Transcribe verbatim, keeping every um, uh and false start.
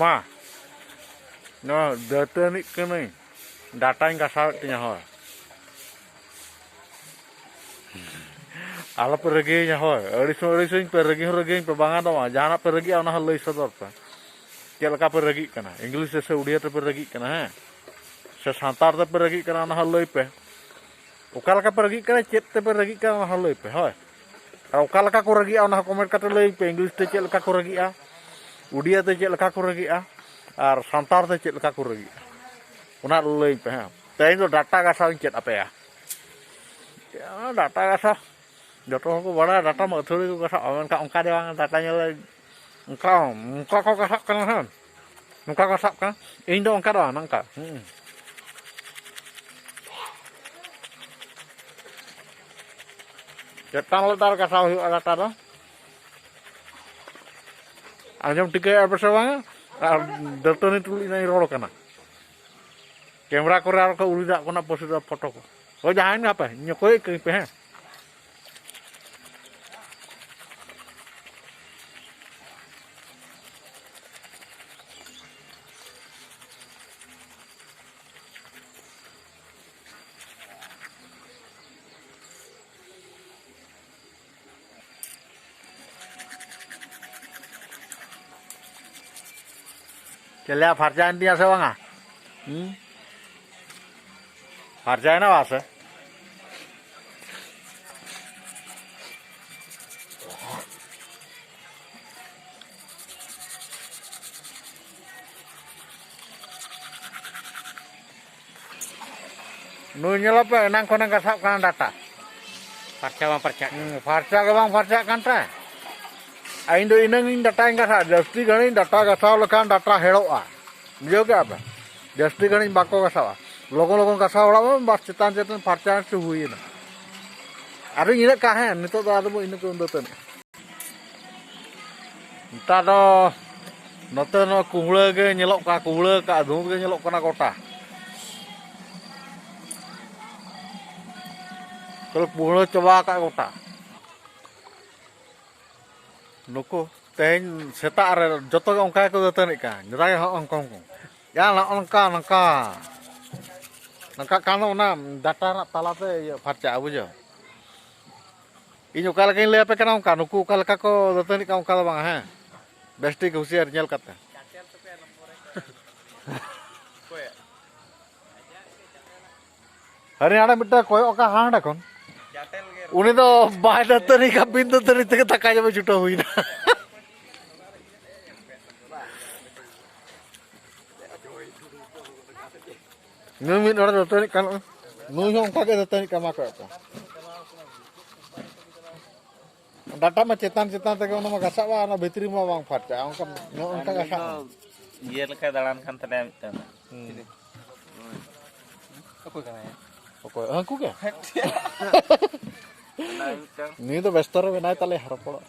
ᱢᱟ, ᱱᱚᱣᱟ ᱫᱟᱹᱛᱟᱹᱱᱤᱜ ᱠᱟᱹᱱᱟᱹᱧ, ᱰᱟᱴᱟᱧ ᱜᱷᱟᱥᱟᱣᱮᱫ ᱛᱤᱧᱟᱹ, ᱦᱳᱭ᱾ ᱟᱞᱚᱯᱮ ᱨᱟᱹᱜᱤᱭᱟᱹᱧᱟ, ᱦᱳᱭ᱾ ᱟᱹᱲᱤᱥ ᱦᱚᱸ ᱟᱹᱲᱤᱥᱟᱹᱧ ᱯᱮ, ᱨᱟᱹᱜᱤ ᱦᱚᱸ ᱨᱟᱹᱜᱤᱭᱟᱹᱧ ᱯᱮ, ᱵᱟᱝᱟ ᱫᱚ ᱵᱟᱝ᱾ ᱡᱟᱦᱟᱱᱟᱜ ᱯᱮ ᱨᱟᱹᱜᱤᱜᱼᱟ, ᱚᱱᱟ ᱦᱚᱸ ᱞᱟᱹᱭ ᱥᱚᱫᱚᱨ ᱯᱮ᱾ ᱪᱮᱫ ᱞᱮᱠᱟ ᱯᱮ ᱨᱟᱹᱜᱤᱜ ᱠᱟᱱᱟ? ᱤᱝᱞᱤᱥ ᱛᱮ ᱥᱮ ᱩᱲᱤᱭᱟ ᱛᱮᱯᱮ ᱨᱟᱹᱜᱤᱜ ᱠᱟᱱᱟ, ᱦᱮᱸ? ᱥᱮ ᱥᱟᱱᱛᱟᱲ ᱛᱮᱯᱮ ᱨᱟᱹᱜᱤᱜ ᱠᱟᱱᱟ, ᱚᱱᱟ ᱦᱚᱸ ᱞᱟᱹᱭ ᱯᱮ᱾ ᱚᱠᱟ ᱞᱮᱠᱟ ᱯᱮ ᱨᱟᱹᱜᱤᱜ ᱠᱟᱱᱟ, ᱪᱮᱫ ᱛᱮᱯᱮ ᱨᱟᱹᱜᱤᱜ ᱠᱟᱱᱟ, ᱚᱱᱟ ᱦᱚᱸ ᱞᱟᱹᱭ ᱯᱮ, ᱦᱳᱭ᱾ ᱟᱨ ᱚᱠᱟ ᱞᱮᱠᱟ ᱠᱚ ᱨᱟᱹᱜᱤᱜᱼᱟ, ᱚᱱᱟ ᱦᱚᱸ ᱠᱚᱢᱮᱱᱴ ᱠᱟᱛᱮ ᱞᱟᱹᱭ ᱯᱮ᱾ ᱤᱝᱞᱤᱥ ᱛᱮ ᱪᱮᱫ ᱞᱮᱠᱟ ᱠᱚ ᱨᱟᱹᱜᱤᱜᱼᱟ, ᱩᱰᱤᱭᱟ ᱛᱮ ᱪᱮᱫ ᱞᱮᱠᱟ ᱠᱚ ᱨᱟᱹᱜᱤᱜᱼᱟ, ᱟᱨ ᱥᱟᱱᱛᱟᱲ ᱛᱮ ᱪᱮᱫ ᱞᱮᱠᱟ ᱠᱚ ᱨᱟᱹᱜᱤᱜᱼᱟ, ᱚᱱᱟ ᱞᱟᱹᱭ ᱯᱮ, ᱦᱮᱸ᱾ ᱛᱮᱦᱮᱧ ᱫᱚ ᱰᱟᱴᱟ ᱜᱷᱟᱥᱟᱣ ᱤᱧ ᱪᱮᱫ ᱟᱯᱮᱭᱟ᱾ ᱰᱟᱴᱟ ᱜᱷᱟᱥᱟᱣ ᱡᱚᱛᱚ ᱦᱚᱲ ᱠᱚ ᱵᱟᱲᱟᱭᱟ, ᱰᱟᱴᱟ ᱢᱟ ᱟᱹᱛᱷᱟᱹᱲᱤ ᱠᱚ ᱜᱷᱟᱥᱟᱣᱟ, ᱢᱮᱱᱠᱷᱟᱱ ᱚᱱᱠᱟ ᱫᱚ ᱵᱟᱝ, ᱰᱟᱴᱟ ᱧᱮᱞ ᱞᱮ ᱚᱱᱠᱟ, ᱚᱱᱠᱟ ᱠᱚ ᱜᱷᱟᱥᱟᱜ ᱠᱟᱱᱟ, ᱦᱮᱸ᱾ ᱱᱚᱝᱠᱟ ᱠᱚ ᱥᱟᱵ ᱠᱟᱱᱟ᱾ ᱤᱧ ᱫᱚ ᱚᱱᱠᱟ ᱫᱚ ᱵᱟᱝ, ᱱᱚᱝᱠᱟ᱾ ᱦᱩᱸ᱾ ᱪᱮᱛᱟᱱ ᱞᱟᱛᱟᱨ ᱜᱷᱟᱥᱟᱣ ᱦᱩᱭᱩᱜᱼᱟ ᱰᱟᱴᱟ ᱫᱚ᱾ ᱟᱸᱡᱚᱢ ᱴᱷᱤᱠᱟᱹᱭᱮᱫᱼᱟ ᱯᱮ ᱥᱮ ᱵᱟᱝᱟ? ᱟᱨ ᱫᱟᱹᱛᱟᱹᱱᱤ ᱛᱩᱞᱩᱡ ᱤᱧ ᱨᱚᱲ ᱠᱟᱱᱟ᱾ ᱠᱮᱢᱨᱟ ᱠᱚᱨᱮ ᱟᱨ ᱠᱚ ᱩᱨᱤᱫᱟᱜ ᱠᱟᱱᱟ, ᱯᱚᱥᱮᱫ ᱯᱷᱳᱴᱳ ᱠᱚ᱾ ᱦᱳᱭ, ᱡᱟᱦᱟᱸᱭ ᱜᱮ ᱦᱟᱯᱮ, ᱧᱚᱠᱚᱭᱮᱫ ᱠᱟᱹᱧ ᱯᱮ, ᱦᱮᱸ᱾ ᱪᱮᱫ ᱞᱮᱭᱟ, ᱯᱷᱟᱨᱪᱟᱭᱮᱱ ᱛᱤᱧᱟ ᱥᱮ ᱵᱟᱝᱟ? ᱦᱩᱸ? ᱯᱷᱟᱨᱪᱟᱭᱮᱱᱟ ᱵᱟ ᱥᱮ? ᱱᱩᱭ ᱧᱮᱞᱚᱜ ᱯᱮ, ᱮᱱᱟᱝ ᱠᱷᱚᱱᱮ ᱜᱷᱟᱥᱟᱜ ᱠᱟᱱᱟ ᱰᱟᱴᱟ᱾ ᱯᱷᱟᱨᱪᱟ ᱵᱟᱝ ᱯᱷᱟᱨᱪᱟᱜ ᱠᱟᱱᱟ᱾ ᱦᱩᱸ, ᱯᱷᱟᱨᱪᱟ ᱜᱮ ᱵᱟᱝ ᱯᱷᱟᱨᱪᱟᱜ ᱠᱟᱱ ᱛᱟᱭ᱾ ᱟᱨ ᱤᱧ ᱫᱚ ᱤᱱᱟᱹᱝ ᱤᱧ ᱰᱟᱴᱟᱧ ᱜᱷᱟᱥᱟᱜᱼᱟ, ᱡᱟᱹᱥᱛᱤ ᱜᱷᱟᱹᱲᱤᱡ ᱰᱟᱴᱟ ᱜᱷᱟᱥᱟᱣ ᱞᱮᱠᱷᱟᱱ ᱰᱟᱴᱟ ᱦᱮᱲᱚᱜᱼᱟ, ᱵᱩᱡᱷᱟᱹᱣ ᱠᱮᱜᱼᱟ ᱯᱮ? ᱡᱟᱹᱥᱛᱤ ᱜᱷᱟᱹᱲᱤᱡ ᱵᱟᱠᱚ ᱜᱷᱟᱥᱟᱣᱟ, ᱞᱚᱜᱚᱱ ᱞᱚᱜᱚᱱ ᱜᱷᱟᱥᱟᱣ ᱚᱲᱟᱜ ᱢᱮ, ᱵᱟᱥ ᱪᱮᱛᱟᱱ ᱪᱮᱛᱟᱱ ᱯᱷᱟᱨᱪᱟ ᱦᱚᱪᱚ ᱦᱩᱭᱮᱱᱟ᱾ ᱟᱨ ᱤᱧ ᱤᱱᱟᱹᱜ ᱠᱟ ᱦᱮᱸ, ᱱᱤᱛᱚᱜ ᱫᱚ ᱟᱫᱚ ᱤᱱᱟᱹᱜ ᱠᱚ ᱫᱟᱹᱛᱟᱹᱱᱤᱜᱼᱟ᱾ ᱱᱮᱛᱟᱨ ᱫᱚ ᱱᱚᱛᱮ ᱱᱚᱣᱟ ᱠᱩᱢᱵᱽᱲᱟᱹ ᱜᱮ ᱧᱮᱞᱚᱜ ᱠᱟᱱᱟ, ᱠᱩᱢᱵᱽᱲᱟᱹ ᱠᱟᱜ ᱫᱷᱩᱸᱛ ᱜᱮ ᱧᱮᱞᱚᱜ ᱠᱟᱱᱟ ᱜᱚᱴᱟ᱾ ᱛᱟᱦᱞᱮ ᱠᱩᱢᱵᱽᱲᱟᱹ ᱪᱟᱵᱟ ᱟᱠᱟᱫ ᱜᱚᱴᱟ ᱱᱩᱠᱩ᱾ ᱛᱮᱦᱮᱧ ᱥᱮᱛᱟᱜ ᱨᱮ ᱡᱚᱛᱚ ᱜᱮ ᱚᱱᱠᱟ ᱜᱮᱠᱚ ᱫᱟᱹᱛᱟᱹᱱᱤᱜ ᱠᱟᱱ, ᱡᱚᱛᱚ ᱜᱮ ᱦᱚᱸᱜᱼᱚ ᱱᱚᱝᱠᱟ, ᱱᱚᱝᱠᱟ᱾ ᱭᱟ, ᱱᱚᱜᱼᱚ ᱱᱚᱝᱠᱟ, ᱱᱚᱝᱠᱟ᱾ ᱱᱚᱝᱠᱟ ᱠᱷᱟᱱ ᱫᱚ ᱚᱱᱟ ᱰᱟᱴᱟ ᱨᱮᱱᱟᱜ ᱛᱟᱞᱟᱛᱮ ᱤᱭᱟᱹ ᱯᱷᱟᱨᱪᱟᱜᱼᱟ, ᱵᱩᱡᱷᱟᱹᱣ? ᱤᱧ ᱚᱠᱟ ᱞᱮᱠᱟᱧ ᱞᱟᱹᱭ ᱟᱯᱮ ᱠᱟᱱᱟ, ᱚᱱᱠᱟ, ᱱᱩᱠᱩ ᱚᱠᱟ ᱞᱮᱠᱟ ᱠᱚ ᱫᱟᱹᱛᱟᱹᱱᱤᱜ ᱠᱟᱱᱟ, ᱚᱱᱠᱟ ᱫᱚ ᱵᱟᱝ, ᱦᱮᱸ? ᱵᱮᱥ ᱴᱷᱤᱠ ᱦᱩᱸᱥᱤᱭᱟᱨ ᱧᱮᱞ ᱠᱟᱛᱮ᱾ ᱦᱟᱹᱱᱤ ᱦᱟᱸᱰᱮ ᱢᱤᱫᱴᱟᱝ ᱠᱚᱭᱚᱜ ᱟᱠᱟ ᱦᱟᱸᱰᱮ ᱠᱷᱚᱱ᱾ ᱩᱱᱤ ᱫᱚ ᱵᱟᱭ ᱫᱟᱹᱛᱟᱹᱱᱤ ᱠᱷᱟᱱ ᱵᱤᱱ ᱫᱟᱹᱛᱟᱹᱱᱤ ᱛᱮᱜᱮ ᱫᱟᱠᱟ ᱡᱚᱢᱮ ᱪᱷᱩᱴᱟᱹᱣ ᱦᱩᱭᱱᱟ᱾ ᱱᱩᱭ ᱢᱤᱫ ᱦᱚᱲᱮ ᱫᱟᱹᱛᱟᱹᱱᱤᱜ ᱠᱟᱱ, ᱱᱩᱭ ᱦᱚᱸ ᱚᱱᱠᱟ ᱜᱮ ᱫᱟᱹᱛᱟᱹᱱᱤᱜ ᱠᱟᱱᱟ, ᱠᱚᱭᱚᱜ ᱯᱮ᱾ ᱰᱟᱴᱟ ᱢᱟ ᱪᱮᱛᱟᱱ ᱪᱮᱛᱟᱱ ᱛᱮᱜᱮ ᱚᱱᱟ ᱢᱟ ᱜᱷᱟᱥᱟᱜᱼᱟ, ᱚᱱᱟ ᱵᱷᱤᱛᱨᱤ ᱢᱟ ᱵᱟᱝ ᱯᱷᱟᱨᱪᱟᱜᱼᱟ, ᱚᱱᱠᱟ, ᱱᱚᱜᱼᱚ ᱱᱚᱝᱠᱟ ᱟᱨ ᱱᱩᱭ ᱜᱷᱟᱥᱟᱜᱼᱟ᱾ ᱫᱚ ᱤᱭᱟᱹ ᱞᱮᱠᱟᱭ ᱫᱟᱬᱟᱱ ᱠᱟᱱ ᱛᱟᱞᱮᱭᱟ ᱢᱤᱫᱴᱟᱝ᱾ ᱦᱩᱸ᱾ ᱚᱠᱚᱭ ᱠᱟᱱᱟᱭ? ᱚᱠᱚᱭ? ᱦᱟᱹᱱᱠᱩ ᱜᱮ? ᱚᱱᱟ ᱢᱤᱫᱴᱟᱝ᱾ ᱱᱩᱭ ᱫᱚ ᱵᱮᱥᱛᱚ ᱨᱮ ᱢᱮᱱᱟᱭ ᱛᱟᱞᱮᱭᱟ, ᱨᱚᱯᱚᱲᱚᱜ᱾